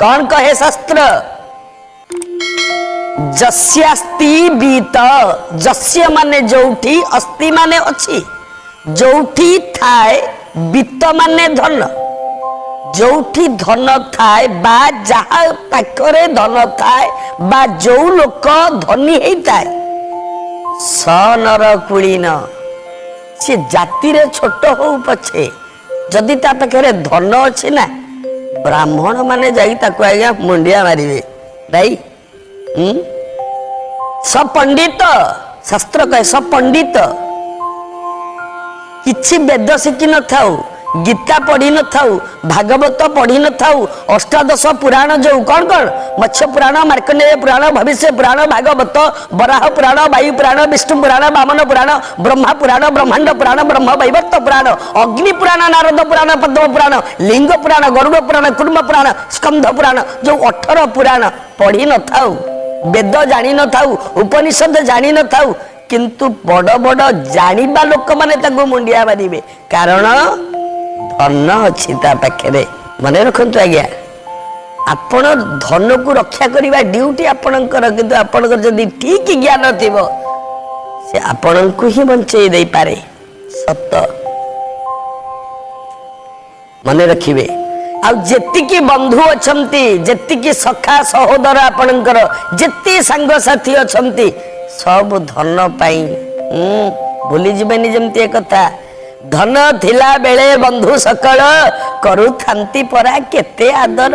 କଣ କହେ ଶାସ୍ତ୍ର? ଯସ୍ୟାସ୍ତି ବିତ୍ତ। ଯସ୍ୟ ମାନେ ଯୋଉଠି, ଅସ୍ତି ମାନେ ଅଛି, ଯୋଉଠି ଥାଏ, ବିତ୍ତ ମାନେ ଧନ, ଯୋଉଠି ଧନ ଥାଏ ବା ଯାହା ପାଖରେ ଧନ ଥାଏ ବା ଯୋଉ ଲୋକ ଧନୀ ହେଇଥାଏ, ସ ନର କୁଳୀନ। ସେ ଜାତିରେ ଛୋଟ ହଉ ପଛେ, ଯଦି ତା ପାଖରେ ଧନ ଅଛି ନା, ବ୍ରାହ୍ମଣ ମାନେ ଯାଇ ତାକୁ ଆଜ୍ଞା ମୁଣ୍ଡିଆ ମାରିବେ ଭାଇ। ସ ପଣ୍ଡିତ। ଶାସ୍ତ୍ର କହେ ସ ପଣ୍ଡିତ। କିଛି ବେଦ ଶିଖି ନଥାଉ, ଗୀତା ପଢି ନଥାଉ, ଭାଗବତ ପଢି ନଥାଉ, ଅଷ୍ଟାଦଶ ପୁରାଣ ଯୋଉ କଣ କଣ, ମତ୍ସ୍ୟ ପୁରାଣ, ମାର୍କଣ୍ଡେୟ ପୁରାଣ, ଭବିଷ୍ୟ ପୁରାଣ, ଭାଗବତ, ବରାହ ପୁରାଣ, ବାୟୁ ପୁରାଣ, ବିଷ୍ଣୁ ପୁରାଣ, ବାମନ ପୁରାଣ, ବ୍ରହ୍ମା ପୁରାଣ, ବ୍ରହ୍ମାଣ୍ଡ ପୁରାଣ, ବ୍ରହ୍ମ ବୈବର୍ତ୍ତ ପୁରାଣ, ଅଗ୍ନି ପୁରାଣ, ନାରଦ ପୁରାଣ, ପଦ୍ମ ପୁରାଣ, ଲିଙ୍ଗ ପୁରାଣ, ଗରୁଡ଼ ପୁରାଣ, କୁର୍ମ ପୁରାଣ, ସ୍କନ୍ଧ ପୁରାଣ, ଯୋଉ 18 ପୁରାଣ ପଢି ନଥାଉ, ବେଦ ଜାଣି ନଥାଉ, ଉପନିଷଦ ଜାଣି ନଥାଉ, କିନ୍ତୁ ବଡ ବଡ ଜାଣିବା ଲୋକମାନେ ତାକୁ ମୁଣ୍ଡିଆ ମାରିବେ, କାରଣ ଧନ ଅଛି ତା ପାଖରେ। ମନେ ରଖନ୍ତୁ ଆଜ୍ଞା, ଆପଣ ଧନକୁ ରକ୍ଷା କରିବା ଡ୍ୟୁଟି ଆପଣଙ୍କର, କିନ୍ତୁ ଆପଣଙ୍କର ଯଦି ଠିକ ଜ୍ଞାନ ଥିବ, ସେ ଆପଣଙ୍କୁ ହିଁ ବଞ୍ଚେଇ ଦେଇପାରେ। ସତ ମନେ ରଖିବେ। ଆଉ ଯେତିକି ବନ୍ଧୁ ଅଛନ୍ତି, ଯେତିକି ସଖା ସହୋଦର ଆପଣଙ୍କର, ଯେତିକି ସାଙ୍ଗସାଥି ଅଛନ୍ତି, ସବୁ ଧନ ପାଇଁ। ଭୁଲିଯିବେନି ଯେମିତି ଏ କଥା। ଧନ ଥିଲା ବେଳେ ବନ୍ଧୁ ସକଳ କରୁଥାନ୍ତି ପରା କେତେ ଆଦର।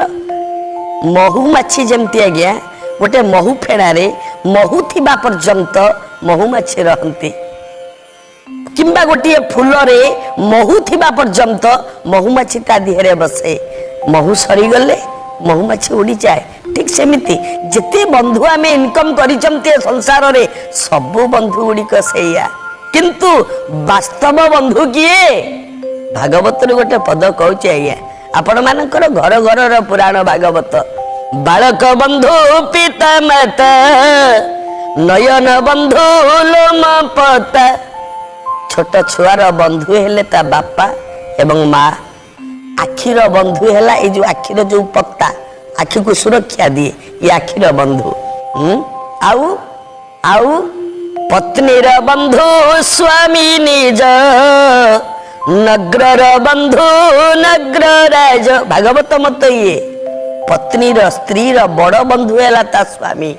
ମହୁମାଛି ଯେମିତି ଆଜ୍ଞା, ଗୋଟେ ମହୁ ଫେଣାରେ ମହୁ ଥିବା ପର୍ଯ୍ୟନ୍ତ ମହୁମାଛି ରହନ୍ତି, କିମ୍ବା ଗୋଟିଏ ଫୁଲରେ ମହୁ ଥିବା ପର୍ଯ୍ୟନ୍ତ ମହୁମାଛି ତା ଦେହରେ ବସେ, ମହୁ ସରିଗଲେ ମହୁମାଛି ଉଡ଼ିଯାଏ। ଠିକ ସେମିତି ଯେତେ ବନ୍ଧୁ ଆମେ ଇନକମ୍ କରିଛନ୍ତି ଏ ସଂସାରରେ, ସବୁ ବନ୍ଧୁ ଗୁଡ଼ିକ ସେଇଆ, କିନ୍ତୁ ବାସ୍ତବ ବନ୍ଧୁ କିଏ? ଭାଗବତରୁ ଗୋଟେ ପଦ କହୁଛି ଆଜ୍ଞା, ଆପଣମାନଙ୍କର ଘର ଘରର ପୁରାଣ ଭାଗବତ। ବାଳକ ବନ୍ଧୁ ପିତା ମାତା, ନୟନ ବନ୍ଧୁ ଲୋମ ପତା। ଛୋଟ ଛୁଆର ବନ୍ଧୁ ହେଲେ ତା ବାପା ଏବଂ ମା। ଆଖିର ବନ୍ଧୁ ହେଲା ଏଇ ଯୋଉ ଆଖିର ଯୋଉ ପତା, ଆଖିକୁ ସୁରକ୍ଷା ଦିଏ, ଇଏ ଆଖିର ବନ୍ଧୁ। ଆଉ ଆଉ ପତ୍ନୀର ବନ୍ଧୁ ସ୍ୱାମୀ ନିଜ, ନଗ୍ରର ବନ୍ଧୁ ନଗ୍ର ରାଜ। ଭାଗବତ ମତ ଇଏ। ପତ୍ନୀର, ସ୍ତ୍ରୀର ବଡ ବନ୍ଧୁ ହେଲା ତା ସ୍ୱାମୀ,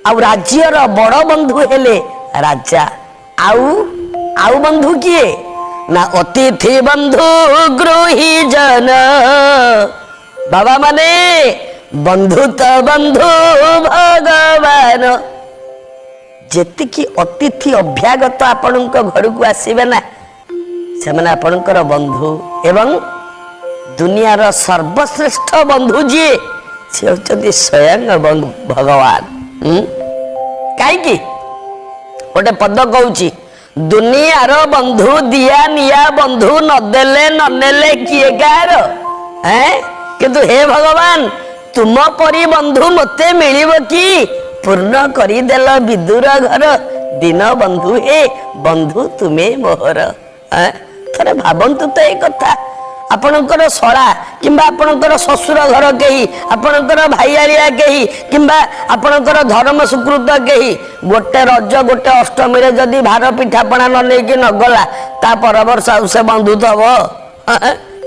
ଆଉ ରାଜ୍ୟର ବଡ ବନ୍ଧୁ ହେଲେ ରାଜା। ଆଉ ଆଉ ବନ୍ଧୁ କିଏ ନା ଅତିଥି ବନ୍ଧୁ ଗୃହୀ ଜନ। ବାବା ମାନେ ବନ୍ଧୁ ତ ବନ୍ଧୁ ଭଗବାନ। ଯେତିକି ଅତିଥି ଅଭ୍ୟାଗତ ଆପଣଙ୍କ ଘରକୁ ଆସିବେ ନା, ସେମାନେ ଆପଣଙ୍କର ବନ୍ଧୁ। ଏବଂ ଦୁନିଆର ସର୍ବଶ୍ରେଷ୍ଠ ବନ୍ଧୁ ଯିଏ, ସେ ହେଉଛନ୍ତି ସ୍ୱୟଂ ଭଗବାନ। କାହିଁକି ଗୋଟେ ପଦ କହୁଛି, ଦୁନିଆର ବନ୍ଧୁ ଦିଆ ନିଆ ବନ୍ଧୁ, ନଦେଲେ ନନେଲେ କିଏ କାହାର। କିନ୍ତୁ ହେ ଭଗବାନ, ତୁମ ପରି ବନ୍ଧୁ ମତେ ମିଳିବ କି? ପୂର୍ଣ୍ଣ କରିଦେଲ ବିଦୁର ଘର, ଦୀନ ବନ୍ଧୁ ହେ ବନ୍ଧୁ ତୁମେ ମୋହର। ଥରେ ଭାବନ୍ତୁ ତ ଏ କଥା। ଆପଣଙ୍କର ଶଳା କିମ୍ବା ଆପଣଙ୍କର ଶ୍ୱଶୁର ଘର କେହି, ଆପଣଙ୍କର ଭାଇଆଳିଆ କେହି, କିମ୍ବା ଆପଣଙ୍କର ଧର୍ମ ସୁକୃତ କେହି, ଗୋଟେ ରଜ ଗୋଟେ ଅଷ୍ଟମୀରେ ଯଦି ଭାର ପିଠାପଣା ନ ନେଇକି ନଗଲା, ତା ପରବର୍ଷ ଆଉ ସେ ବନ୍ଧୁ ଥବ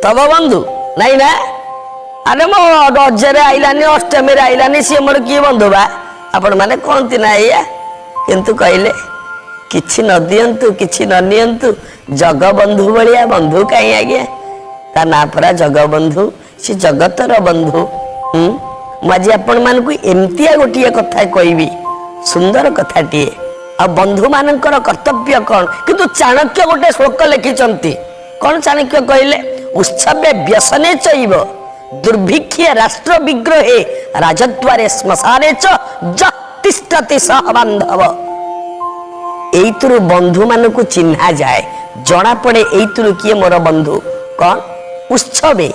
ଥବ ବନ୍ଧୁ ନାଇଁ ନା? ଆରେ ମୋ ରଜରେ ଆଇଲାନି, ଅଷ୍ଟମୀରେ ଆଇଲାନି, ସିଏ ମୋର କିଏ ବନ୍ଧୁ ବା? ଆପଣମାନେ କହନ୍ତି ନା ଏଇଆ? କିନ୍ତୁ କହିଲେ କିଛି ନ ଦିଅନ୍ତୁ, କିଛି ନ ନିଅନ୍ତୁ, ଜଗବନ୍ଧୁ ଭଳିଆ ବନ୍ଧୁ କାହିଁ ଆଜ୍ଞା? ତା ନାଁ ପରା ଜଗବନ୍ଧୁ, ସେ ଜଗତର ବନ୍ଧୁ। ମୁଁ ଆଜି ଆପଣମାନଙ୍କୁ ଏମିତିଆ ଗୋଟିଏ କଥା କହିବି, ସୁନ୍ଦର କଥାଟିଏ। ଆଉ ବନ୍ଧୁମାନଙ୍କର କର୍ତ୍ତବ୍ୟ କ'ଣ? କିନ୍ତୁ ଚାଣକ୍ୟ ଗୋଟେ ଶ୍ଲୋକ ଲେଖିଛନ୍ତି। କ'ଣ ଚାଣକ୍ୟ କହିଲେ? ଉତ୍ସବେ ବ୍ୟସନେ ଚୈବ ଦୁର୍ଭିକ୍ଷେ ରାଷ୍ଟ୍ର ବିଗ୍ରହେ ରାଜଦ୍ୱାରେ ଶ୍ମଶାନେ ଚ ଯଃ ତିଷ୍ଠତି ସହ ବାନ୍ଧବ। ଏଇଥିରୁ ବନ୍ଧୁମାନଙ୍କୁ ଚିହ୍ନା ଯାଏ, ଜଣା ପଡେ ଏଇଥିରୁ କିଏ ମୋର ବନ୍ଧୁ। କ'ଣ ଉତ୍ସବେ?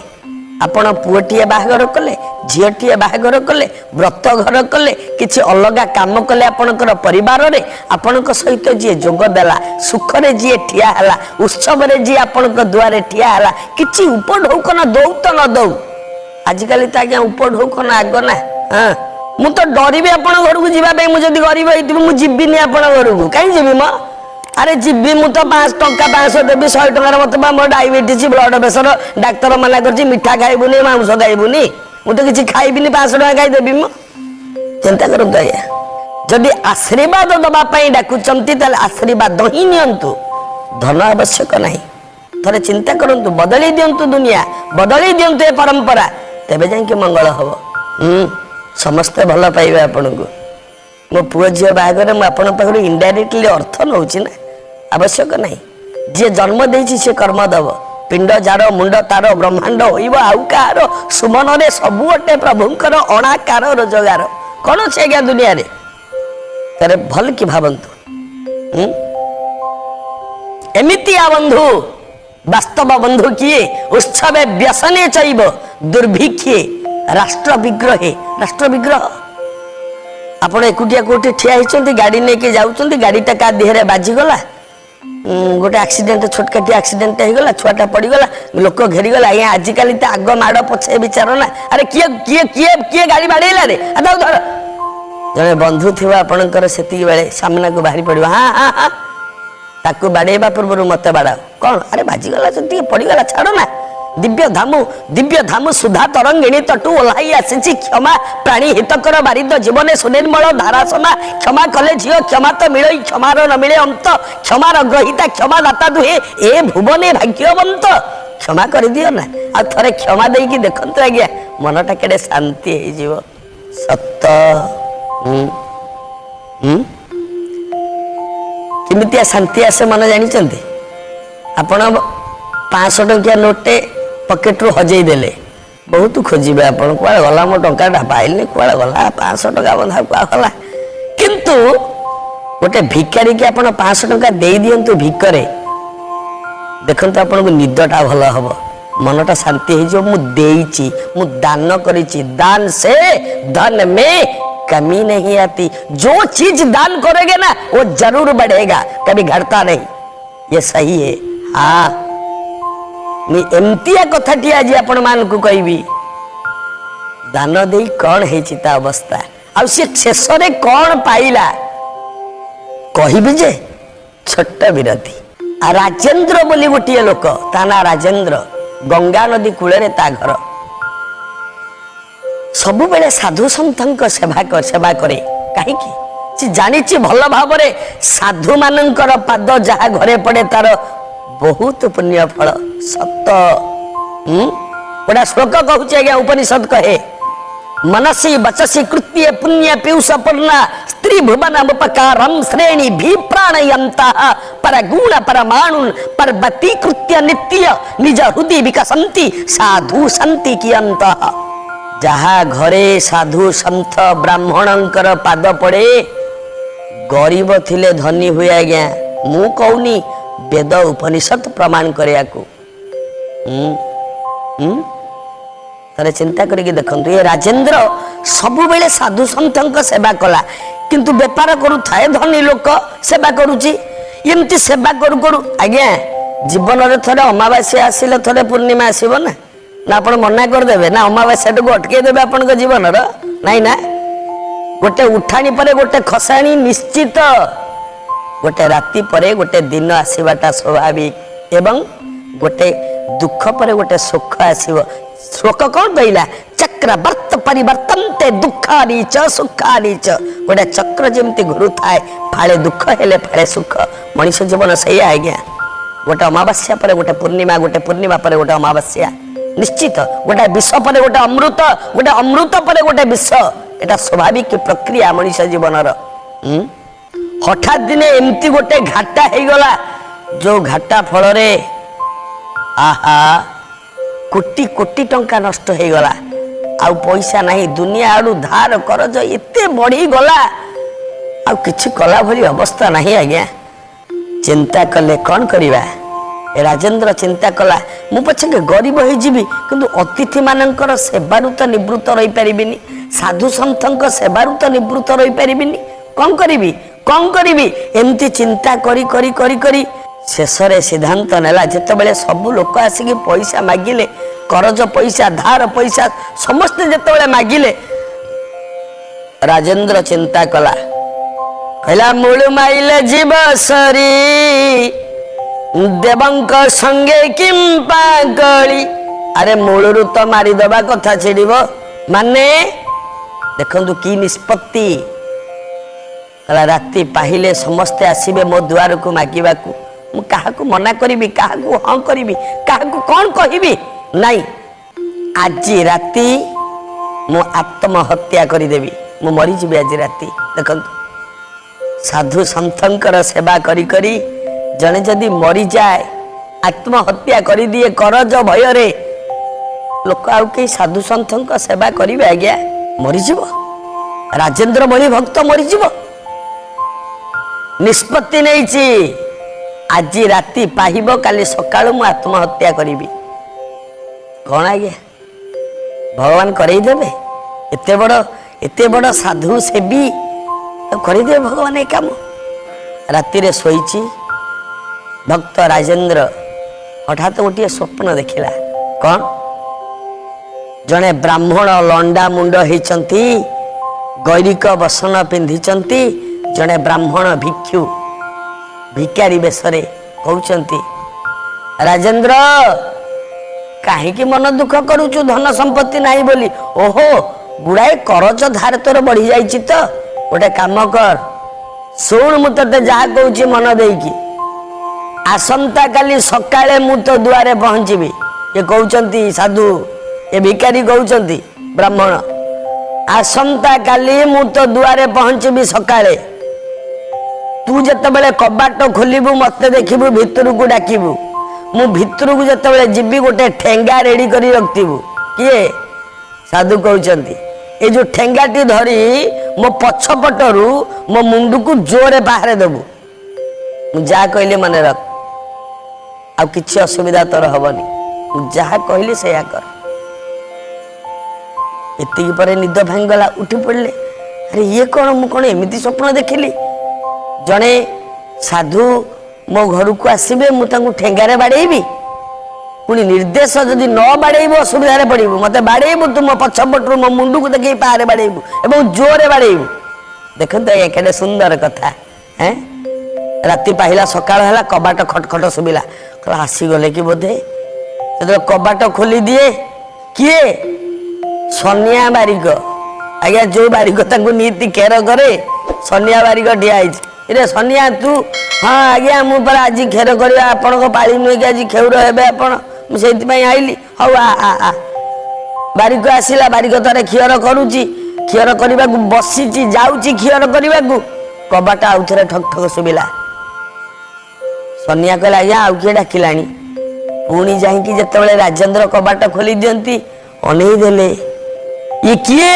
ଆପଣ ପୁଅଟିଏ ବାହାଘର କଲେ, ଝିଅଟିଏ ବାହାଘର କଲେ, ବ୍ରତ ଘର କଲେ, କିଛି ଅଲଗା କାମ କଲେ, ଆପଣଙ୍କର ପରିବାରରେ ଆପଣଙ୍କ ସହିତ ଯିଏ ଯୋଗ ଦେଲା, ସୁଖରେ ଯିଏ ଠିଆ ହେଲା, ଉତ୍ସବରେ ଯିଏ ଆପଣଙ୍କ ଦୁଆରେ ଠିଆ ହେଲା, କିଛି ଉପଢୌକନ ଦଉ ତ ନ ଦଉ, ଆଜିକାଲି ତ ଆଜ୍ଞା ଉପଢୌକନ ଆଗ ନା। ହଁ, ମୁଁ ତ ଡରିବି ଆପଣଙ୍କ ଘରକୁ ଯିବା ପାଇଁ। ମୁଁ ଯଦି ଗରିବ ହେଇଥିବି, ମୁଁ ଯିବିନି ଆପଣଙ୍କ ଘରକୁ। କାହିଁ ଯିବି ମ? ଆରେ ଯିବି ମୁଁ ତ 500 ଟଙ୍କା, 500 ଦେବି, 100 ଟଙ୍କାରେ ମତେ ବା ମୋର ଡାଇବେଟିସ୍, ବ୍ଲଡ ପ୍ରେସର, ଡାକ୍ତର ମନା କରିଛି ମିଠା ଖାଇବୁନି, ମାଂସ ଖାଇବୁନି। ମୁଁ ତ କିଛି ଖାଇବିନି, 500 ଟଙ୍କା ଖାଇଦେବି ମୁଁ? ଚିନ୍ତା କରନ୍ତୁ ଆଜ୍ଞା। ଯଦି ଆଶୀର୍ବାଦ ଦବା ପାଇଁ ଡାକୁଛନ୍ତି, ତାହେଲେ ଆଶୀର୍ବାଦ ହିଁ ନିଅନ୍ତୁ, ଧନ ଆବଶ୍ୟକ ନାହିଁ। ଥରେ ଚିନ୍ତା କରନ୍ତୁ, ବଦଳେଇ ଦିଅନ୍ତୁ ଦୁନିଆ, ବଦଳେଇ ଦିଅନ୍ତୁ ଏ ପରମ୍ପରା, ତେବେ ଯାଇକି ମଙ୍ଗଳ ହବ। ସମସ୍ତେ ଭଲ ପାଇବେ ଆପଣଙ୍କୁ। ମୋ ପୁଅ ଝିଅ ବାହାଘରରେ ମୁଁ ଆପଣଙ୍କ ପାଖରୁ ଇନଡାଇରେକ୍ଟଲି ଅର୍ଥ ନେଉଛି ନା? ଆବଶ୍ୟକ ନାହିଁ। ଯିଏ ଜନ୍ମ ଦେଇଛି, ସିଏ କର୍ମ ଦବ। ପିଣ୍ଡ ଯାର, ମୁଣ୍ଡ ତାର, ବ୍ରହ୍ମାଣ୍ଡ ହୋଇବ ଆଉ କାହାର। ସୁମନରେ ସବୁ ଅଟେ ପ୍ରଭୁଙ୍କର ଅଣାକାର ରୋଜଗାର। କଣ ଅଛି ଆଜ୍ଞା ଦୁନିଆରେ? ତାରେ ଭଲ କି ଭାବନ୍ତୁ। ଏମିତିଆ ବନ୍ଧୁ, ବାସ୍ତବ ବନ୍ଧୁ କିଏ? ଉତ୍ସବେ ବ୍ୟସନେ ଚୈବ ଦୁର୍ଭିକ୍ଷେ ରାଷ୍ଟ୍ର ବିଗ୍ରହେ। ରାଷ୍ଟ୍ର ବିଗ୍ରହ, ଆପଣ ଏକୁଟିଆ କୋଉଠି ଠିଆ ହେଇଛନ୍ତି, ଗାଡି ନେଇକି ଯାଉଛନ୍ତି, ଗାଡିଟା କାହା ଦେହରେ ବାଜିଗଲା, ଗୋଟେ ଆକ୍ସିଡେଣ୍ଟ, ଛୋଟକାଟିଆ ଆକ୍ସିଡେଣ୍ଟ ହେଇଗଲା, ଛୁଆଟା ପଡିଗଲା, ଲୋକ ଘେରିଗଲା। ଆଜ୍ଞା, ଆଜିକାଲି ତ ଆଗ ମାଡ଼ ପଛେ ବିଚାର ନା। ଆରେ କିଏ କିଏ କିଏ କିଏ ଗାଡି ବାଡେଇଲା ରେ, ଆ ତାକୁ ଧର। ଜଣେ ବନ୍ଧୁ ଥିବ ଆପଣଙ୍କର, ସେତିକି ବେଳେ ସାମ୍ନାକୁ ବାହାରି ପଡିବ, ହଁ ହଁ ହଁ, ତାକୁ ବାଡେଇବା ପୂର୍ବରୁ ମତେ ବାଡାଅ। କଣ? ଆରେ ବାଜିଗଲା ତ ଟିକେ, ପଡିଗଲା, ଛାଡ ନା। ଦିବ୍ୟ ଧାମୁ, ଦିବ୍ୟ ଧାମୁ ସୁଧା ତରଙ୍ଗିଣୀ ତଟୁ ଓହ୍ଲାଇ ଆସିଛି କ୍ଷମା, ପ୍ରାଣୀ ହିତକର ବାରିଦ ଜୀବନେ ସୁନିର୍ମଳ ଧାରା ସମା। କ୍ଷମା କଲେ ଝିଅ କ୍ଷମା ତ ମିଳଇ, କ୍ଷମାର ନ ମିଳେ ଅନ୍ତ। କ୍ଷମାର ଗ୍ରହିତା କ୍ଷମା ଦାତା ଦୁହେ ଏ ଭୁବନେ ଭାଗ୍ୟବନ୍ତ। କ୍ଷମା କରିଦିଅ ନା। ଆଉ ଥରେ କ୍ଷମା ଦେଇକି ଦେଖନ୍ତୁ ଆଜ୍ଞା, ମନଟା କେଡ଼େ ଶାନ୍ତି ହେଇଯିବ। ସତ। ହୁଁ ହୁଁ କେମିତିଆ ଶାନ୍ତି ଆସେ ମନ ଜାଣିଛନ୍ତି? ଆପଣ 500 ଟଙ୍କିଆ ନୋଟଟେ ପକେଟରୁ ହଜେଇ ଦେଲେ, ବହୁତ ଖୋଜିବେ ଆପଣ, କୁଆଡ଼େ ଗଲା ମୋ ଟଙ୍କାଟା, ପାଇଲିନି, କୁଆଡ଼େ ଗଲା 500 ଟଙ୍କା ବନ୍ଧା, କୁଆଡ଼େ ଗଲା? କିନ୍ତୁ ଗୋଟେ ଭିକାରୀକି ଆପଣ 500 ଟଙ୍କା ଦେଇ ଦିଅନ୍ତୁ ଭିକରେ, ଦେଖନ୍ତୁ ଆପଣଙ୍କୁ ନିଦଟା ଭଲ ହବ, ମନଟା ଶାନ୍ତି ହେଇଯିବ। ମୁଁ ଦେଇଛି, ମୁଁ ଦାନ କରିଛି। दान से धन में कमी नहीं आती। जो चीज दान करोगे ना, वो जरूर बढ़ेगा, कभी घटता नहीं। ये सही है। हाँ, ମୁଁ ଏମିତିଆ କଥାଟି ଆଜି ଆପଣମାନଙ୍କୁ କହିବି। ଦାନ ଦେଇ କଣ ହେଇଛି ତା ଅବସ୍ଥା, ଆଉ ସିଏ ଶେଷରେ କଣ ପାଇଲା, କହିବି ଯେ ଛୋଟ ବିରତି। ଆଉ ରାଜେନ୍ଦ୍ର ବୋଲି ଗୋଟିଏ ଲୋକ, ତା ନାଁ ରାଜେନ୍ଦ୍ର, ଗଙ୍ଗା ନଦୀ କୂଳରେ ତା ଘର। ସବୁବେଳେ ସାଧୁ ସନ୍ଥଙ୍କ ସେବା କରେ। କାହିଁକି? ସେ ଜାଣିଛି ଭଲ ଭାବରେ, ସାଧୁମାନଙ୍କର ପାଦ ଯାହା ଘରେ ପଡେ, ତାର ବହୁତ ପୁଣ୍ୟ ଫଳ। ସତ। ଗୋଟେ ଶ୍ଲୋକ କହୁଛି ଆଜ୍ଞା, ଉପନିଷଦ କହେ, मनसि वचसि कृत्ये पुण्य पीयूष पूर्णा स्त्री भुवन उपकारम श्रेणी भी प्राणयन्तः परगुण परमाणु पर्वती कृत्य नित्य निज हृदि विकसन्ति साधु सन्ति कियन्तः। ଯାହା ଘରେ ସାଧୁ ସନ୍ଥ ବ୍ରାହ୍ମଣଙ୍କର ପାଦ ପଡ଼େ, ଗରିବ ଥିଲେ ଧନୀ ହୁଏ। ଆଜ୍ଞା, ମୁଁ କହୁନି, ବେଦ ଉପନିଷଦ ପ୍ରମାଣ କରିବାକୁ। ହୁଁ ହୁଁ ଥରେ ଚିନ୍ତା କରିକି ଦେଖନ୍ତୁ। ଏ ରାଜେନ୍ଦ୍ର ସବୁବେଳେ ସାଧୁ ସନ୍ଥଙ୍କ ସେବା କଲା, କିନ୍ତୁ ବେପାର କରୁଥାଏ, ଧନୀ ଲୋକ, ସେବା କରୁଛି। ଏମିତି ସେବା କରୁ କରୁ ଆଜ୍ଞା, ଜୀବନରେ ଥରେ ଅମାବାସ୍ୟା ଆସିଲେ ଥରେ ପୂର୍ଣ୍ଣିମା ଆସିବ ନା? ନା ଆପଣ ମନା କରିଦେବେ, ନା ଅମାବାସ୍ୟାଟାକୁ ଅଟକେଇ ଦେବେ ଆପଣଙ୍କ ଜୀବନର? ନାଇଁ ନା? ଗୋଟେ ଉଠାଣି ପରେ ଗୋଟେ ଖସାଣି ନିଶ୍ଚିତ। ଗୋଟେ ରାତି ପରେ ଗୋଟେ ଦିନ ଆସିବାଟା ସ୍ୱାଭାବିକ ଏବଂ ଗୋଟେ ଦୁଃଖ ପରେ ଗୋଟେ ସୁଖ ଆସିବ। ଶ୍ଲୋକ କଣ କହିଲା? चक्रवत् परिवर्तन्ते दुःखानि च सुखानि च। ଗୋଟେ ଚକ୍ର ଯେମିତି ଘୁରୁଥାଏ, ଫାଳେ ଦୁଃଖ ହେଲେ ଫାଳେ ସୁଖ। ମଣିଷ ଜୀବନ ସେଇଆ ଆଜ୍ଞା। ଗୋଟେ ଅମାବାସ୍ୟା ପରେ ଗୋଟେ ପୂର୍ଣ୍ଣିମା, ଗୋଟେ ପୂର୍ଣ୍ଣିମା ପରେ ଗୋଟେ ଅମାବାସ୍ୟା ନିଶ୍ଚିତ। ଗୋଟେ ବିଷ ପରେ ଗୋଟେ ଅମୃତ, ଗୋଟେ ଅମୃତ ପରେ ଗୋଟେ ବିଷ। ଏଟା ସ୍ୱାଭାବିକ ପ୍ରକ୍ରିୟା ମଣିଷ ଜୀବନର। ହଠାତ୍ ଦିନେ ଏମିତି ଗୋଟେ ଘାଟା ହେଇଗଲା, ଯୋଉ ଘାଟା ଫଳରେ ଆହା କୋଟି କୋଟି ଟଙ୍କା ନଷ୍ଟ ହେଇଗଲା। ଆଉ ପଇସା ନାହିଁ, ଦୁନିଆ ଆଡୁ ଧାର କରଜ ଏତେ ବଢିଗଲା, ଆଉ କିଛି କଲା ଭଳି ଅବସ୍ଥା ନାହିଁ ଆଜ୍ଞା। ଚିନ୍ତା କଲେ କଣ କରିବା? ଏ ରାଜେନ୍ଦ୍ର ଚିନ୍ତା କଲା, ମୁଁ ପଛକେ ଗରିବ ହେଇଯିବି, କିନ୍ତୁ ଅତିଥି ମାନଙ୍କର ସେବାରୁ ତ ନିବୃତ୍ତ ରହିପାରିବିନି, ସାଧୁ ସନ୍ଥଙ୍କ ସେବାରୁ ତ ନିବୃତ୍ତ ରହିପାରିବିନି। କଣ କରିବି, କଣ କରିବି? ଏମିତି ଚିନ୍ତା କରି କରି କରି କରି ଶେଷରେ ସିଦ୍ଧାନ୍ତ ନେଲା, ଯେତେବେଳେ ସବୁ ଲୋକ ଆସିକି ପଇସା ମାଗିଲେ, କରଜ ପଇସା, ଧାର ପଇସା ସମସ୍ତେ ଯେତେବେଳେ ମାଗିଲେ, ରାଜେନ୍ଦ୍ର ଚିନ୍ତା କଲା, କହିଲା ମୂଳୁ ମାଇଲେ ଯିବ ସରି, ଦେବଙ୍କ ସଙ୍ଗେ କିମ୍ପା କଳି। ଆରେ ମୂଳରୁ ତ ମାରିଦବା କଥା ଛିଡିବ। ମାନେ ଦେଖନ୍ତୁ କି ନିଷ୍ପତ୍ତି। କହିଲା ରାତି ପାହିଲେ ସମସ୍ତେ ଆସିବେ ମୋ ଦୁଆରକୁ ମାଗିବାକୁ, ମୁଁ କାହାକୁ ମନା କରିବି, କାହାକୁ ହଁ କରିବି, କାହାକୁ କଣ କହିବି? ନାଇଁ, ଆଜି ରାତି ମୁଁ ଆତ୍ମହତ୍ୟା କରିଦେବି, ମୁଁ ମରିଯିବି ଆଜି ରାତି। ଦେଖନ୍ତୁ, ସାଧୁ ସନ୍ଥଙ୍କର ସେବା କରି କରି ଜଣେ ଯଦି ମରିଯାଏ, ଆତ୍ମହତ୍ୟା କରିଦିଏ କରଜ ଭୟରେ, ଲୋକ ଆଉ କେହି ସାଧୁ ସନ୍ଥଙ୍କ ସେବା କରିବେ ଆଜ୍ଞା? ମରିଯିବ, ରାଜେନ୍ଦ୍ର ଭଳି ଭକ୍ତ ମରିଯିବ। ନିଷ୍ପତ୍ତି ନେଇଛି, ଆଜି ରାତି ପାହିବ, କାଲି ସକାଳୁ ମୁଁ ଆତ୍ମହତ୍ୟା କରିବି। କଣ ଆଜ୍ଞା ଭଗବାନ କରେଇ ଦେବେ? ଏତେ ବଡ଼ ସାଧୁ ସେବୀ କରିଦେବେ ଭଗବାନ ଏ କାମ? ରାତିରେ ଶୋଇଛି ଭକ୍ତ ରାଜେନ୍ଦ୍ର, ହଠାତ୍ ଗୋଟିଏ ସ୍ୱପ୍ନ ଦେଖିଲା। କଣ? ଜଣେ ବ୍ରାହ୍ମଣ ଲଣ୍ଡା ମୁଣ୍ଡ ହେଇଛନ୍ତି, ଗୈରିକ ବସନ ପିନ୍ଧିଛନ୍ତି, ଜଣେ ବ୍ରାହ୍ମଣ ଭିକ୍ଷୁ ଭିକାରୀ ବେଶରେ କହୁଛନ୍ତି, ରାଜେନ୍ଦ୍ର, କାହିଁକି ମନ ଦୁଃଖ କରୁଛୁ ଧନ ସମ୍ପତ୍ତି ନାହିଁ ବୋଲି? ଓହୋ, ଗୁଡ଼ାଏ କରଜ ଧାର ତୋର ବଢି ଯାଇଛି ତ? ଗୋଟେ କାମ କର, ଶୁଣ, ମୁଁ ତତେ ଯାହା କହୁଛି ମନ ଦେଇକି। ଆସନ୍ତା କାଲି ସକାଳେ ମୁଁ ତୋ ଦୁଆରେ ପହଞ୍ଚିବି। ଏ କହୁଛନ୍ତି ସାଧୁ, ଏ ଭିକାରୀ କହୁଛନ୍ତି ବ୍ରାହ୍ମଣ, ଆସନ୍ତା କାଲି ମୁଁ ତୋ ଦୁଆରେ ପହଞ୍ଚିବି ସକାଳେ। ତୁ ଯେତେବେଳେ କବାଟ ଖୋଲିବୁ, ମତେ ଦେଖିବୁ, ଭିତରକୁ ଡାକିବୁ। ମୁଁ ଭିତରକୁ ଯେତେବେଳେ ଯିବି, ଗୋଟେ ଠେଙ୍ଗା ରେଡି କରି ରଖିଥିବୁ। କିଏ? ସାଧୁ କହୁଛନ୍ତି, ଏଇ ଯୋଉ ଠେଙ୍ଗାଟି ଧରି ମୋ ପଛ ପଟରୁ ମୋ ମୁଣ୍ଡକୁ ଜୋରେ ବାହାରେ ଦେବୁ। ମୁଁ ଯାହା କହିଲି ମନେ ରଖ, ଆଉ କିଛି ଅସୁବିଧା ତୋର ହବନି। ମୁଁ ଯାହା କହିଲି ସେଇଆ କର। ଏତିକି ପରେ ନିଦ ଭାଙ୍ଗିଗଲା, ଉଠି ପଡ଼ିଲେ। ଆରେ ଇଏ କଣ? ମୁଁ କଣ ଏମିତି ସ୍ୱପ୍ନ ଦେଖିଲି? ଜଣେ ସାଧୁ ମୋ ଘରକୁ ଆସିବେ, ମୁଁ ତାଙ୍କୁ ଠେଙ୍ଗାରେ ବାଡ଼େଇବି। ପୁଣି ନିର୍ଦ୍ଦେଶ, ଯଦି ନ ବାଡ଼େଇବୁ ଅସୁବିଧାରେ ପଡ଼ିବୁ। ମତେ ବାଡ଼େଇବୁ ତୁ, ମୋ ପଛ ପଟରୁ ମୋ ମୁଣ୍ଡକୁ ଦେଖେଇ ପାହାରେ ବାଡ଼େଇବୁ ଏବଂ ଜୋରେ ବାଡ଼େଇବୁ। ଦେଖନ୍ତୁ ଆଜ୍ଞା, କେତେ ସୁନ୍ଦର କଥା। ହେଁ, ରାତି ପାହିଲା, ସକାଳ ହେଲା, କବାଟ ଖଟ ଖଟ ଶୁଭିଲା। କହିଲା ଆସିଗଲେ କି ବୋଧେ। ଯେତେବେଳେ କବାଟ ଖୋଲି ଦିଏ, କିଏ? ସନିଆ ବାରିକ ଆଜ୍ଞା, ଯୋଉ ବାରିକ ତାଙ୍କୁ ନିତି ଖେର କରେ, ସନିଆ ବାରିକ ଠିଆ ହେଇଛି। ରେ ସନିଆ, ତୁ? ହଁ ଆଜ୍ଞା, ମୁଁ ପରା ଆଜି ଖେର କରିବା ଆପଣଙ୍କ ପାଳି ନୁହେଁ କି? ଆଜି ଖେଉର ହେବେ ଆପଣ, ମୁଁ ସେଇଥିପାଇଁ ଆଇଲି। ହଉ ଆ ଆ ଆ। ବାରିକ ଆସିଲା। ବାରିକ ତାର ଖିଅର କରୁଛି, ଖିଅର କରିବାକୁ ବସିଛି, ଯାଉଛି ଖିଅର କରିବାକୁ, କବାଟ ଆଉ ଥରେ ଠକ୍ ଠକ୍ ଶୁଭିଲା। ସନିଆ କହିଲା, ଆଜ୍ଞା, ଆଉ କିଏ ଡାକିଲାଣି। ପୁଣି ଯାଇକି ଯେତେବେଳେ ରାଜେନ୍ଦ୍ର କବାଟ ଖୋଲି ଦିଅନ୍ତି, ଅନେଇ ଦେଲେ, ଇଏ କିଏ?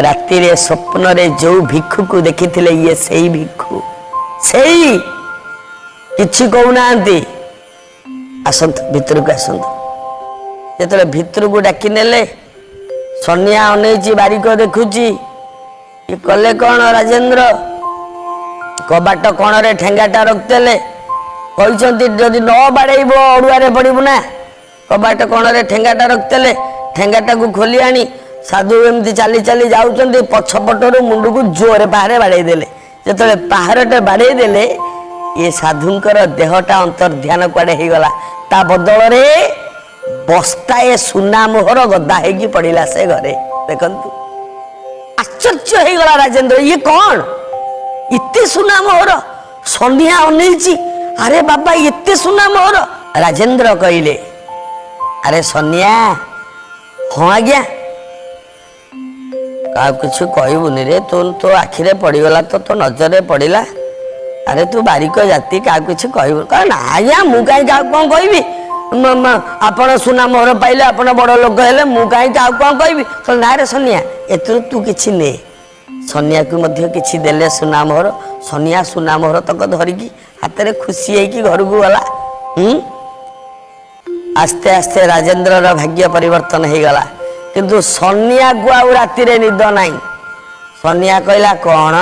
ରାତିରେ ସ୍ୱପ୍ନରେ ଯୋଉ ଭିକ୍ଷୁକୁ ଦେଖିଥିଲେ, ଇଏ ସେଇ ଭିକ୍ଷୁ। ସେଇ କିଛି କହୁନାହାନ୍ତି, ଆସନ୍ତୁ, ଭିତରକୁ ଆସନ୍ତୁ। ଯେତେବେଳେ ଭିତରକୁ ଡାକି ନେଲେ, ସନିଆ ଅନେଇଛି, ବାରିକ ଦେଖୁଛି। ଇଏ କଲେ କଣ ରାଜେନ୍ଦ୍ର? କବାଟ କଣରେ ଠେଙ୍ଗାଟା ରଖିଦେଲେ। କହିଛନ୍ତି ଯଦି ନ ବାଡ଼େଇବ ଅଡୁଆରେ ପଡ଼ିବୁ ନା। କବାଟ କଣରେ ଠେଙ୍ଗାଟା ରଖିଦେଲେ। ଠେଙ୍ଗାଟାକୁ ଖୋଲି ଆଣି ସାଧୁ ଏମିତି ଚାଲି ଚାଲି ଯାଉଛନ୍ତି, ପଛ ପଟରୁ ମୁଣ୍ଡକୁ ଜୋରେ ପାହାରେ ବାଡ଼େଇ ଦେଲେ। ଯେତେବେଳେ ପାହାରଟେ ବାଡ଼େଇ ଦେଲେ, ଇଏ ସାଧୁଙ୍କର ଦେହଟା ଅନ୍ତର୍ଧ୍ୟାନ କୁଆଡ଼େ ହେଇଗଲା। ତା ବଦଳରେ ବସ୍ତାଏ ସୁନା ମୋହର ଗଦା ହେଇକି ପଡ଼ିଲା ସେ ଘରେ। ଦେଖନ୍ତୁ, ଆଶ୍ଚର୍ଯ୍ୟ ହେଇଗଲା ରାଜେନ୍ଦ୍ର, ଇଏ କଣ ଏତେ ସୁନା ମୋହର? ସନିଆ ଅନେଇଛି, ଆରେ ବାବା, ଏତେ ସୁନା ମୋହର! ରାଜେନ୍ଦ୍ର କହିଲେ, ଆରେ ସନିଆ। ହଁ ଆଜ୍ଞା। କାହାକୁ କିଛି କହିବୁନି ରେ, ତୁ ତୋ ଆଖିରେ ପଡ଼ିଗଲା ତ, ତୋ ନଜରରେ ପଡ଼ିଲା। ଆରେ ତୁ ବାରିକ ଜାତି, କାହାକୁ କିଛି କହିବୁ? ନା ଆଜ୍ଞା, ମୁଁ କାହିଁ କାହାକୁ କଣ କହିବି? ଆପଣ ସୁନା ମୋହର ପାଇଲେ, ଆପଣ ବଡ଼ ଲୋକ ହେଲେ, ମୁଁ କାହିଁ କାହାକୁ କଣ କହିବି? ନା ରେ ସନିଆ, ଏଥିରୁ ତୁ କିଛି ନେ। ସନିଆକୁ ମଧ୍ୟ କିଛି ଦେଲେ ସୁନା ମୋହର। ସନିଆ ସୁନା ମୋହର ତକ ଧରିକି ହାତରେ ଖୁସି ହେଇକି ଘରକୁ ଗଲା। ହୁଁ, ଆସ୍ତେ ଆସ୍ତେ ରାଜେନ୍ଦ୍ରର ଭାଗ୍ୟ ପରିବର୍ତ୍ତନ ହେଇଗଲା, କିନ୍ତୁ ସନିଆକୁ ଆଉ ରାତିରେ ନିଦ ନାହିଁ। ସନିଆ କହିଲା, କଣ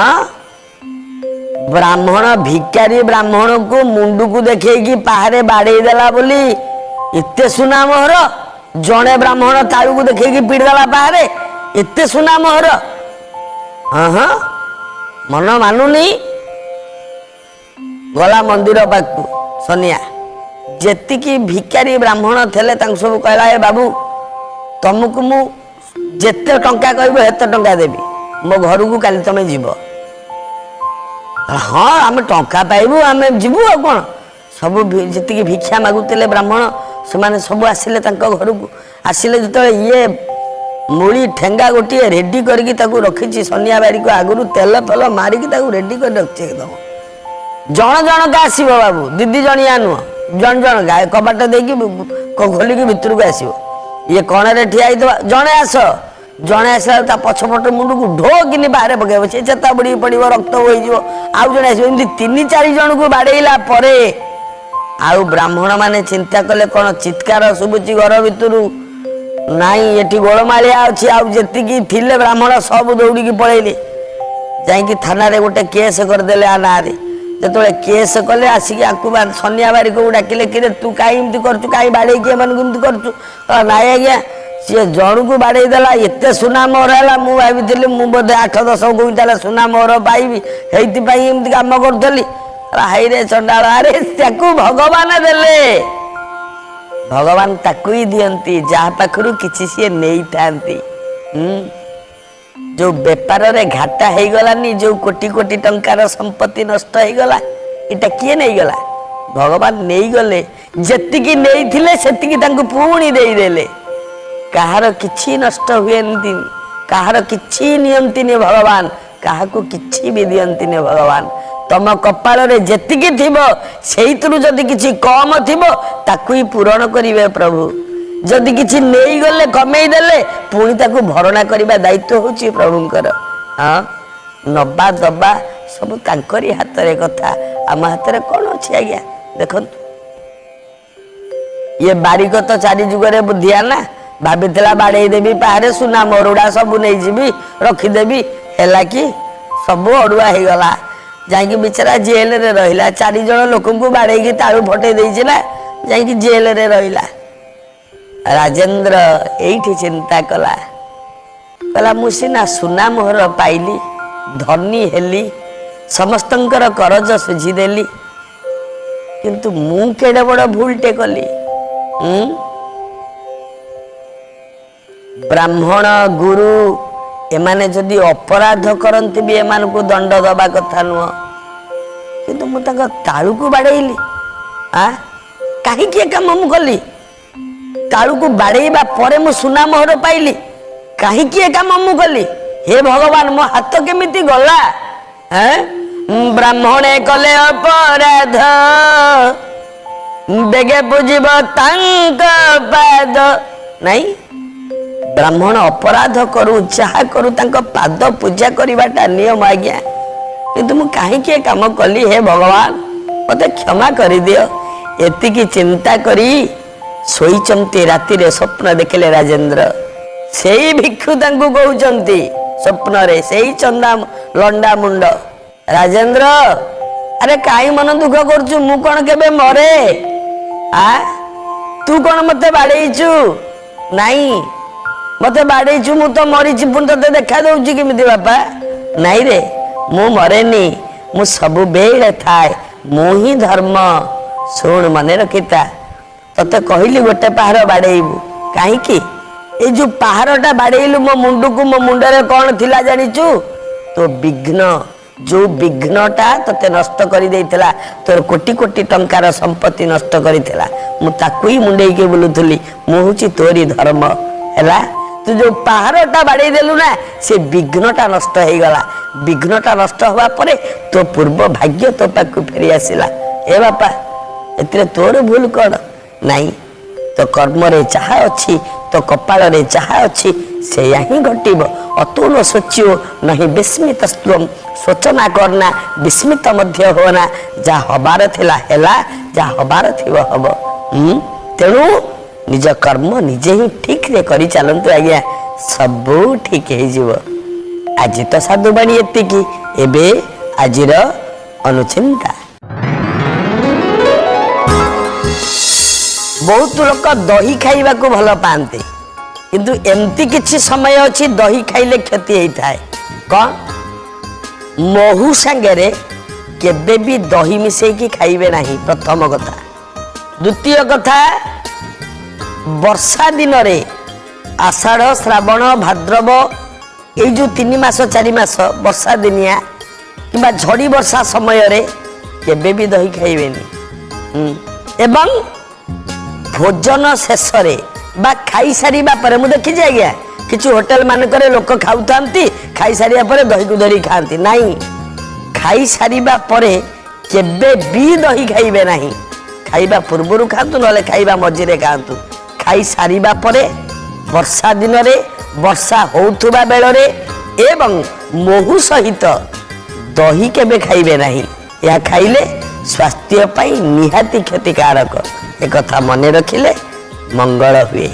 ବ୍ରାହ୍ମଣ ଭିକାରୀ ବ୍ରାହ୍ମଣକୁ ମୁଣ୍ଡକୁ ଦେଖେଇକି ପାହାରେ ବାଡେଇ ଦେଲା ବୋଲି ଏତେ ସୁନାମ ହର। ଜଣେ ବ୍ରାହ୍ମଣ ତାଳୁକୁ ଦେଖେଇକି ପିଟି ଦେଲା ପାହାରେ, ଏତେ ସୁନାମ ହର। ହଁ ହଁ, ମନ ମାନୁନି। ଗଲା ମନ୍ଦିର ପାଖକୁ ସନିଆ, ଯେତିକି ଭିକାରୀ ବ୍ରାହ୍ମଣ ଥିଲେ ତାଙ୍କୁ ସବୁ କହିଲା, ଏ ବାବୁ, ତମକୁ ମୁଁ ଯେତେ ଟଙ୍କା କହିବ ସେତେ ଟଙ୍କା ଦେବି, ମୋ ଘରକୁ କାଲି ତମେ ଯିବ। ହଁ, ଆମେ ଟଙ୍କା ପାଇବୁ, ଆମେ ଯିବୁ, ଆଉ କ'ଣ। ସବୁ ଯେତିକି ଭିକ୍ଷା ମାଗୁଥିଲେ ବ୍ରାହ୍ମଣ, ସେମାନେ ସବୁ ଆସିଲେ ତାଙ୍କ ଘରକୁ। ଆସିଲେ ଯେତେବେଳେ, ଇଏ ମୁଳି ଠେଙ୍ଗା ଗୋଟିଏ ରେଡି କରିକି ତାକୁ ରଖିଛି। ସନିଆ ବାରିକୁ ଆଗରୁ ତେଲ ଫେଲ ମାରିକି ତାକୁ ରେଡି କରି ରଖିଛି ଏକଦମ। ଜଣ ଜଣକା ଆସିବ ବାବୁ, ଦିଦି ଜଣିଆ ନୁହଁ, ଜଣ ଜଣକା କବାଟ ଦେଇକି ଖୋଲିକି ଭିତରକୁ ଆସିବ। ଇଏ କଣରେ ଠିଆ ହେଇଥିବ। ଜଣେ ଆସ, ଜଣେ ଆସିଲା, ତା ପଛପଟ ମୁଣ୍ଡକୁ ଢୋ କିନି ବାହାରେ ପକେଇବ, ସେ ଚେତା ବୁଡ଼ିକି ପଡ଼ିବ, ରକ୍ତ ବୋହିଯିବ। ଆଉ ଜଣେ ଆସିବ। ଏମିତି ତିନି ଚାରି ଜଣକୁ ବାଡ଼େଇଲା ପରେ ଆଉ ବ୍ରାହ୍ମଣ ମାନେ ଚିନ୍ତା କଲେ, କ'ଣ ଚିତ୍କାର ଶୁଭୁଛି ଘର ଭିତରୁ? ନାଇଁ, ଏଠି ଗୋଳମାଳିଆ ଅଛି। ଆଉ ଯେତିକି ଥିଲେ ବ୍ରାହ୍ମଣ ସବୁ ଦୌଡ଼ିକି ପଳେଇଲେ, ଯାଇକି ଥାନାରେ ଗୋଟେ କେସ୍ କରିଦେଲେ ଆ ନାଁରେ। ଯେତେବେଳେ କେସ୍ କଲେ, ଆସିକି ଆକୁ ସନିଆ ବାରିକକୁ ଡାକିଲେ, କିରେ, ତୁ କାହିଁ ଏମିତି କରୁଛୁ? କାହିଁ ବାଡ଼େଇକି ଏମାନଙ୍କୁ ଏମିତି କରୁଛୁ? କହିଲା, ନାଇଁ ଆଜ୍ଞା, ସିଏ ଜଣକୁ ବାଡ଼େଇ ଦେଲା, ଏତେ ସୁନା ମୋହର ହେଲା। ମୁଁ ଭାବିଥିଲି ମୁଁ ବୋଧେ 8-10 କୁଇଣ୍ଟାଲ ସୁନା ମୋହର ପାଇବି, ସେଇଥିପାଇଁ ଏମିତି କାମ କରୁଥିଲି। ହାଇରେ ଚଣ୍ଡାଳ, ଆରେ ତାକୁ ଭଗବାନ ଦେଲେ। ଭଗବାନ ତାକୁ ହିଁ ଦିଅନ୍ତି ଯାହା ପାଖରୁ କିଛି ସିଏ ନେଇଥାନ୍ତି। ଯୋଉ ବେପାରରେ ଘାଟା ହେଇଗଲାନି, ଯୋଉ କୋଟି କୋଟି ଟଙ୍କାର ସମ୍ପତ୍ତି ନଷ୍ଟ ହେଇଗଲା, ଏଇଟା କିଏ ନେଇଗଲା? ଭଗବାନ ନେଇଗଲେ। ଯେତିକି ନେଇଥିଲେ ସେତିକି ତାଙ୍କୁ ପୁଣି ଦେଇଦେଲେ। କାହାର କିଛି ନଷ୍ଟ ହୁଏନି, କାହାର କିଛି ନିଅନ୍ତିନି ଭଗବାନ, କାହାକୁ କିଛି ବି ଦିଅନ୍ତିନି ଭଗବାନ। ତମ କପାଳରେ ଯେତିକି ଥିବ, ସେଇଥିରୁ ଯଦି କିଛି କମ ଥିବ, ତାକୁ ହିଁ ପୂରଣ କରିବେ ପ୍ରଭୁ। ଯଦି କିଛି ନେଇଗଲେ, କମେଇ ଦେଲେ, ପୁଣି ତାକୁ ଭରଣା କରିବା ଦାୟିତ୍ୱ ହଉଛି ପ୍ରଭୁଙ୍କର। ହଁ, ନବା ଦବା ସବୁ ତାଙ୍କରି ହାତରେ କଥା, ଆମ ହାତରେ କ'ଣ ଅଛି ଆଜ୍ଞା? ଦେଖନ୍ତୁ, ଇଏ ବାରିକ ତ ଚାରି ଯୁଗରେ ବୁଦ୍ଧିଆ ନା, ଭାବିଥିଲା ବାଡେଇ ଦେବି ପାହାରେ, ସୁନା ମରୁଡା ସବୁ ନେଇଯିବି, ରଖିଦେବି। ହେଲା କି? ସବୁ ଅଡୁଆ ହେଇଗଲା। ଯାଇକି ବିଚାରା ଜେଲରେ ରହିଲା। ଚାରି ଜଣ ଲୋକଙ୍କୁ ବାଡେଇକି ତାଳୁ ଫଟେଇ ଦେଇଛି ନା, ଯାଇକି ଜେଲରେ ରହିଲା। ରାଜେନ୍ଦ୍ର ଏଇଠି ଚିନ୍ତା କଲା, କହିଲା, ମୁଁ ସିନା ସୁନା ମୋହର ପାଇଲି, ଧନୀ ହେଲି, ସମସ୍ତଙ୍କର କରଜ ସୁଝିଦେଲି, କିନ୍ତୁ ମୁଁ କେଡ଼େ ବଡ଼ ଭୁଲଟେ କଲି। ଉଁ ବ୍ରାହ୍ମଣ, ଗୁରୁ ଏମାନେ ଯଦି ଅପରାଧ କରନ୍ତି ବି ଏମାନଙ୍କୁ ଦଣ୍ଡ ଦବା କଥା ନୁହଁ, କିନ୍ତୁ ମୁଁ ତାଙ୍କ ତାଳୁକୁ ବାଡ଼େଇଲି। ଆ କାହିଁକି ଏ କାମ ମୁଁ କଲି? ତାଳୁକୁ ବାଡ଼େଇବା ପରେ ମୁଁ ସୁନା ମୋହର ପାଇଲି, କାହିଁକି ଏ କାମ ମୁଁ କଲି? ହେ ଭଗବାନ, ମୋ ହାତ କେମିତି ଗଲା? ଏଁ? ବ୍ରାହ୍ମଣେ କଲେ ଅପରାଧ, ବେଗେ ପୂଜିବ ତାଙ୍କ ପାଦ। ନାଇଁ, ବ୍ରାହ୍ମଣ ଅପରାଧ କରୁ, ଯାହା କରୁ, ତାଙ୍କ ପାଦ ପୂଜା କରିବାଟା ନିୟମ ଆଜ୍ଞା। କିନ୍ତୁ ମୁଁ କାହିଁକି ଏ କାମ କଲି? ହେ ଭଗବାନ, ମତେ କ୍ଷମା କରିଦିଅ। ଏତିକି ଚିନ୍ତା କରି ଶୋଇଛନ୍ତି। ରାତିରେ ସ୍ୱପ୍ନ ଦେଖିଲେ ରାଜେନ୍ଦ୍ର, ସେଇ ଭିକ୍ଷୁ ତାଙ୍କୁ କହୁଛନ୍ତି ସ୍ୱପ୍ନରେ, ସେଇ ଚନ୍ଦା ଲଣ୍ଡା ମୁଣ୍ଡ, ରାଜେନ୍ଦ୍ର, ଆରେ କାହିଁ ମନ ଦୁଃଖ କରୁଛୁ? ମୁଁ କଣ କେବେ ମରେ? ଆ ତୁ କଣ ମତେ ବାଡେଇଛୁ? ନାଇଁ, ମତେ ବାଡେଇଛୁ, ମୁଁ ତ ମରିଛି, ପୁଣି ତତେ ଦେଖା ଦଉଛି କେମିତି ବାପା? ନାଇଁ ରେ, ମୁଁ ମରେନି, ମୁଁ ସବୁବେଳେ ଥାଏ, ମୁଁ ହିଁ ଧର୍ମ। ଶୁଣ, ମନେ ରଖିଥା, ତତେ କହିଲି ଗୋଟେ ପାହାର ବାଡେଇବୁ, କାହିଁକି? ଏଇ ଯୋଉ ପାହାରଟା ବାଡେଇଲୁ ମୋ ମୁଣ୍ଡକୁ, ମୋ ମୁଣ୍ଡରେ କଣ ଥିଲା ଜାଣିଛୁ? ତୋ ବିଘ୍ନ, ଯୋଉ ବିଘ୍ନଟା ତତେ ନଷ୍ଟ କରିଦେଇଥିଲା, ତୋର କୋଟି କୋଟି ଟଙ୍କାର ସମ୍ପତ୍ତି ନଷ୍ଟ କରିଥିଲା, ମୁଁ ତାକୁ ହିଁ ମୁଣ୍ଡେଇକି ବୁଲୁଥିଲି। ମୁଁ ହଉଛି ତୋରି ଧର୍ମ। ହେଲା, ତୁ ଯୋଉ ପାହାରଟା ବାଡେଇ ଦେଲୁ ନା, ସେ ବିଘ୍ନଟା ନଷ୍ଟ ହେଇଗଲା। ବିଘ୍ନଟା ନଷ୍ଟ ହବା ପରେ ତୋ ପୂର୍ବ ଭାଗ୍ୟ ତୋ ପାଖକୁ ଫେରି ଆସିଲା। ଏ ବାପା, ଏଥିରେ ତୋର ଭୁଲ କଣ? ନାଇଁ, ତୋ କର୍ମରେ ଯାହା ଅଛି, ତୋ କପାଳରେ ଯାହା ଅଛି, ସେଇଆ ହିଁ ଘଟିବ। ଅତୋ ନ ଶୋଚ୍ୟୋ ନହିଁ ବିସ୍ମିତସ୍ତ୍ୱମ୍। ଶୋଚନା କରନା, ବିସ୍ମିତ ମଧ୍ୟ ହୋନା। ଯାହା ହବାର ଥିଲା ହେଲା, ଯାହା ହବାର ଥିବ ହବ। ତେଣୁ ନିଜ କର୍ମ ନିଜେ ହିଁ ଠିକରେ କରି ଚାଲନ୍ତୁ ଆଜ୍ଞା, ସବୁ ଠିକ ହେଇଯିବ। ଆଜି ତ ସାଧୁବାଣୀ ଏତିକି। ଏବେ ଆଜିର ଅନୁଚିନ୍ତା। ବହୁତ ଲୋକ ଦହି ଖାଇବାକୁ ଭଲ ପାଆନ୍ତି, କିନ୍ତୁ ଏମିତି କିଛି ସମୟ ଅଛି ଦହି ଖାଇଲେ କ୍ଷତି ହେଇଥାଏ। କ'ଣ? ମହୁ ସାଙ୍ଗରେ କେବେ ବି ଦହି ମିଶେଇକି ଖାଇବେ ନାହିଁ, ପ୍ରଥମ କଥା। ଦ୍ୱିତୀୟ କଥା, ବର୍ଷା ଦିନରେ ଆଷାଢ଼, ଶ୍ରାବଣ, ଭାଦ୍ରବ, ଏଇ ଯେଉଁ 3 ମାସ 4 ମାସ ବର୍ଷା ଦିନିଆ କିମ୍ବା ଝଡ଼ି ବର୍ଷା ସମୟରେ କେବେ ବି ଦହି ଖାଇବେନି। ଏବଂ ଭୋଜନ ଶେଷରେ ବା ଖାଇସାରିବା ପରେ, ମୁଁ ଦେଖିଛି ଆଜ୍ଞା କିଛି ହୋଟେଲ ମାନଙ୍କରେ ଲୋକ ଖାଉଥାନ୍ତି, ଖାଇସାରିବା ପରେ ଦହିକୁ ଧରି ଖାଆନ୍ତି। ନାଇଁ, ଖାଇସାରିବା ପରେ କେବେ ବି ଦହି ଖାଇବେ ନାହିଁ। ଖାଇବା ପୂର୍ବରୁ ଖାଆନ୍ତୁ, ନହେଲେ ଖାଇବା ମଝିରେ ଖାଆନ୍ତୁ। ଖାଇସାରିବା ପରେ, ବର୍ଷା ଦିନରେ ବର୍ଷା ହେଉଥିବା ବେଳରେ ଏବଂ ମହୁ ସହିତ ଦହି କେବେ ଖାଇବେ ନାହିଁ। ଏହା ଖାଇଲେ ସ୍ୱାସ୍ଥ୍ୟ ପାଇଁ ନିହାତି କ୍ଷତିକାରକ। ଏକଥା ମନେ ରଖିଲେ ମଙ୍ଗଳ ହୁଏ।